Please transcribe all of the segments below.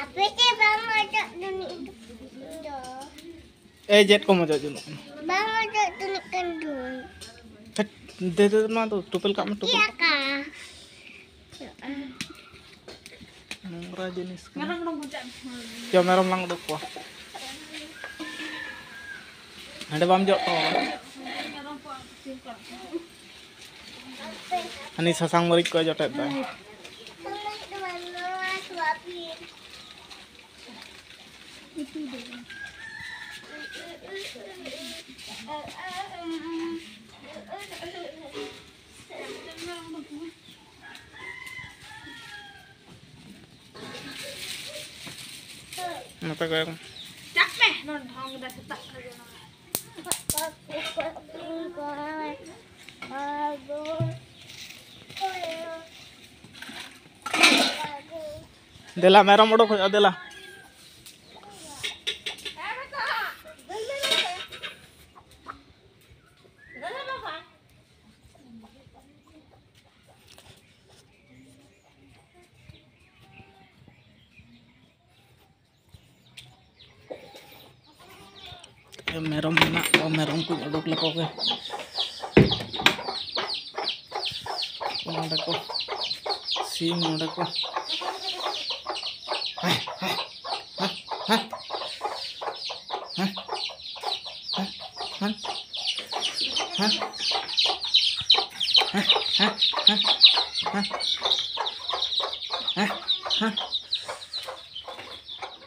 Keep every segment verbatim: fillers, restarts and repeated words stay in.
ᱟᱯᱮ ᱪᱮᱫ ᱵᱟᱝ ᱚᱡᱚᱜ ᱫᱩᱱᱤ ᱫᱚ? ᱮᱭ, ᱪᱮᱫ ᱠᱚᱢ ᱚᱡᱚᱜ ᱡᱚᱱᱚᱜ ᱠᱟᱱᱟ? ᱵᱟᱝ ᱚᱡᱚᱜ ᱫᱩᱱᱤ ᱠᱟᱱ ᱫᱩᱧ᱾ ᱦᱟᱹᱴ, ᱫᱮ, ᱫᱮ, ᱱᱚᱣᱟ ᱫᱚ ᱴᱩᱯᱮᱞ ᱠᱟᱜ ᱢᱮ, ᱴᱩᱯᱮᱞ᱾ ᱪᱮᱫ ᱟᱠᱟ? ᱱᱚᱝᱨᱟ ᱡᱤᱱᱤᱥ ᱠᱟᱱᱟ᱾ ᱢᱮᱨᱚᱢ ᱩᱰᱩᱝ ᱠᱚ ᱪᱟᱜ ᱢᱮ᱾ ᱪᱚ, ᱢᱮᱨᱚᱢ ᱞᱟᱝ ᱩᱰᱩᱠ ᱠᱚᱣᱟ᱾ ᱦᱟᱸᱰᱮ ᱵᱟᱢ ᱡᱚᱜ ᱛᱟᱵᱚᱱᱟ᱾ ᱢᱮᱨᱚᱢ ᱠᱚ ᱟᱹᱛᱤᱧ ᱠᱚᱣᱟ᱾ ᱦᱟᱹᱱᱤ ᱥᱟᱥᱟᱝ ᱢᱟᱹᱨᱤᱪ ᱠᱚᱭ ᱡᱚᱴᱮᱫ ᱫᱟ᱾ ᱱᱚᱛᱮ ᱠᱚᱭᱚᱜ ᱢᱮ᱾ ᱪᱟᱜ ᱢᱮ, ᱱᱚᱰᱮ ᱰᱷᱚᱝ ᱫᱟ ᱥᱮᱛᱟᱜ ᱠᱷᱚᱱ ᱜᱮ ᱱᱚᱣᱟ᱾ ᱫᱮᱞᱟ, ᱢᱮᱨᱚᱢ ᱚᱰᱚᱠ ᱦᱩᱭᱩᱜᱼᱟ, ᱫᱮᱞᱟ᱾ ᱢᱮᱨᱚᱢ ᱢᱮᱱᱟᱜ ᱠᱚᱣᱟ, ᱢᱮᱨᱚᱢ ᱠᱚᱧ ᱩᱰᱩᱠ ᱞᱮᱠᱚ ᱜᱮ᱾ ᱱᱚᱰᱮ ᱠᱚ ᱥᱤᱢ, ᱱᱚᱰᱮ ᱠᱚ᱾ ᱦᱟᱴ, ᱦᱟᱴ, ᱦᱟᱴ᱾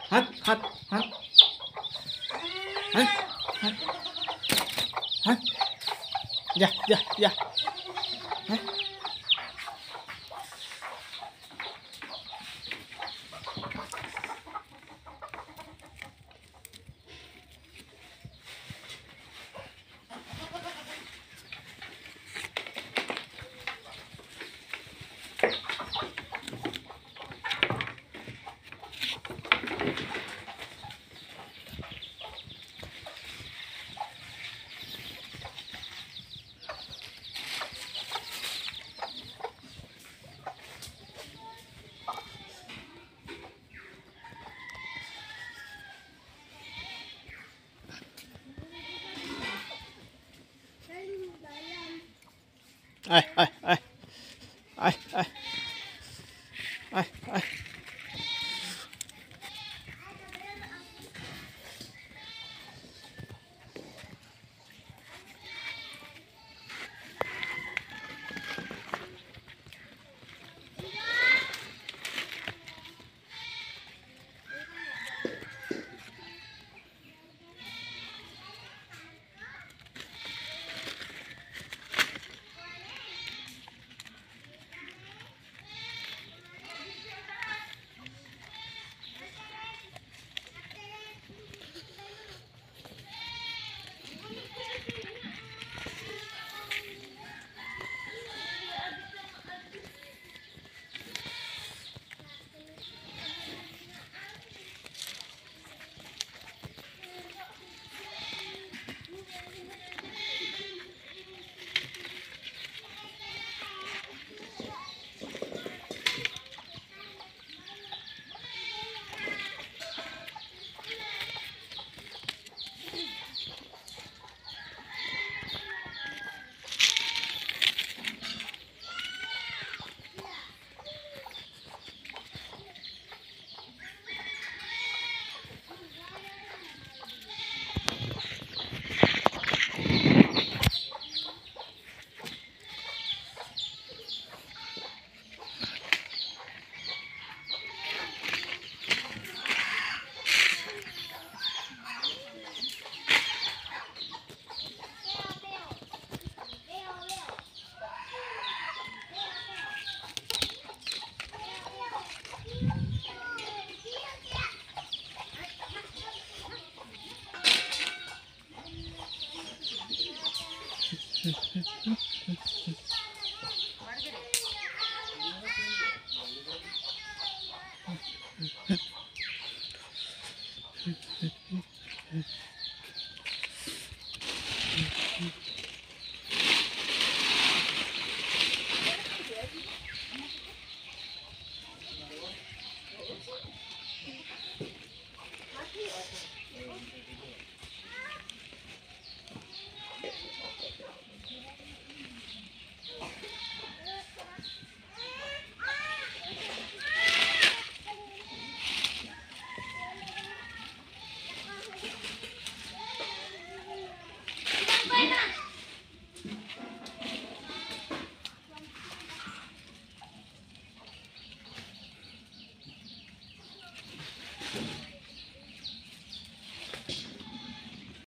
ᱦᱟᱴ, ᱦᱟᱴ, ᱦᱟᱴ᱾ ᱡᱟ, ᱡᱟ, ᱡᱟ᱾ ᱦᱮᱸ? ᱟᱭ, ᱟᱭ, ᱟᱭ᱾ ᱟᱭ, ᱟᱭ᱾ ᱟᱭ, ᱟᱭ᱾